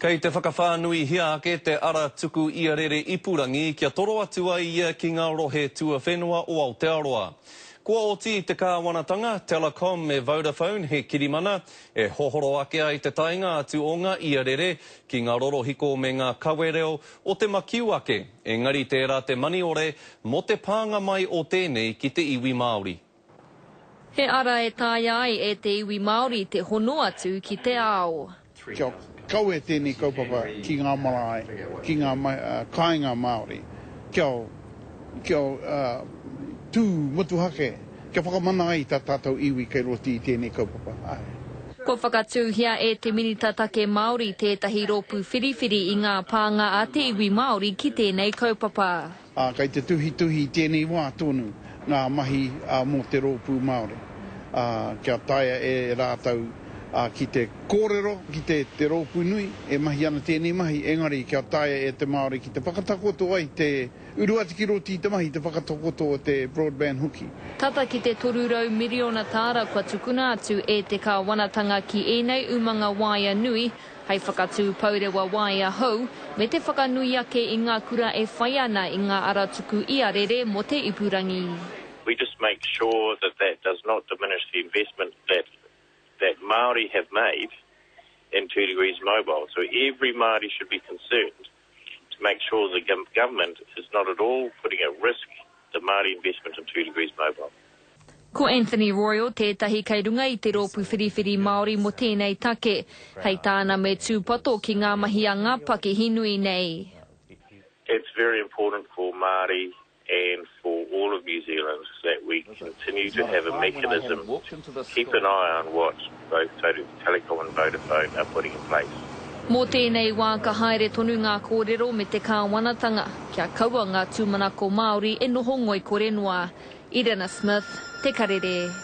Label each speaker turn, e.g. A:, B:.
A: Kei te whakawhānuihia ake te ara tuku iarere ipurangi kia toro atu ai ia ki ngā rohe tuawhenua o Aotearoa. Kua oti i te kāwanatanga, Telecom me Vodafone he kirimana e hohoro ake ai te taenga atu o ngā iarere ki ngā rorohiko me ngā kawereo o te makiu ake, engari tērā te maniore mō te pānga mai o tēnei ki te iwi Māori.
B: He ara e taea ai e te iwi Māori te hono atu ki te ao.
C: Kia kawe tēnei kaupapa ki ngā marae, ki ngā kāinga Māori, kia, kia tū motuhake, kia whakamana ai tā tātou iwi kei roto i tēnei kaupapa. Āe.
B: Kua whakatūhia e te Minita Take Māori tētahi rōpū whiriwhiri i ngā pānga a te iwi Māori ki tēnei kaupapa.
C: Ā, kei te tuhituhi i tēnei wā tonu ngā mahi mō te Rōpū Māori, ā, kia taea e rātou ki te kōrero ki te te rōpū nui e mahi ana tēnei mahi, engari kia taea e te Māori ki te whakatakoto ai te uru atu ki roto i te mahi, te whakatakoto o te broadband hoki.
B: Tata ki te 300 miriona tāra kua tukuna atu e te kāwanatanga ki ēnei umanga waea nui, hei whakatū pourewa waea hou, me te whakanui ake i ngā kura e whai ana i ngā ara tuku iarere mō te ipurangi.
D: We just make sure that that does not diminish the investment that that Māori have made in 2degrees Mobile. So every Māori should be concerned to make sure the government is not at all putting at risk the Māori investment in 2degrees Mobile.
B: Ko Anthony Royal tētahi kei runga i te rōpū whiriwhiri Māori mō tēnei take. Hei tāna me tūpato ki ngā mahi a ngā pakihi nui nei.
D: It's very important for Māori and for all of New Zealand that we continue to have a mechanism to keep an eye on what both Telecom and Vodafone are putting in place.
B: Mō tēnei wā ka haere tonu ngā kōrero me te kāwanatanga kia kaua ngā tūmanako Māori e noho ngoikore noa. Irina Smith, Te Karere.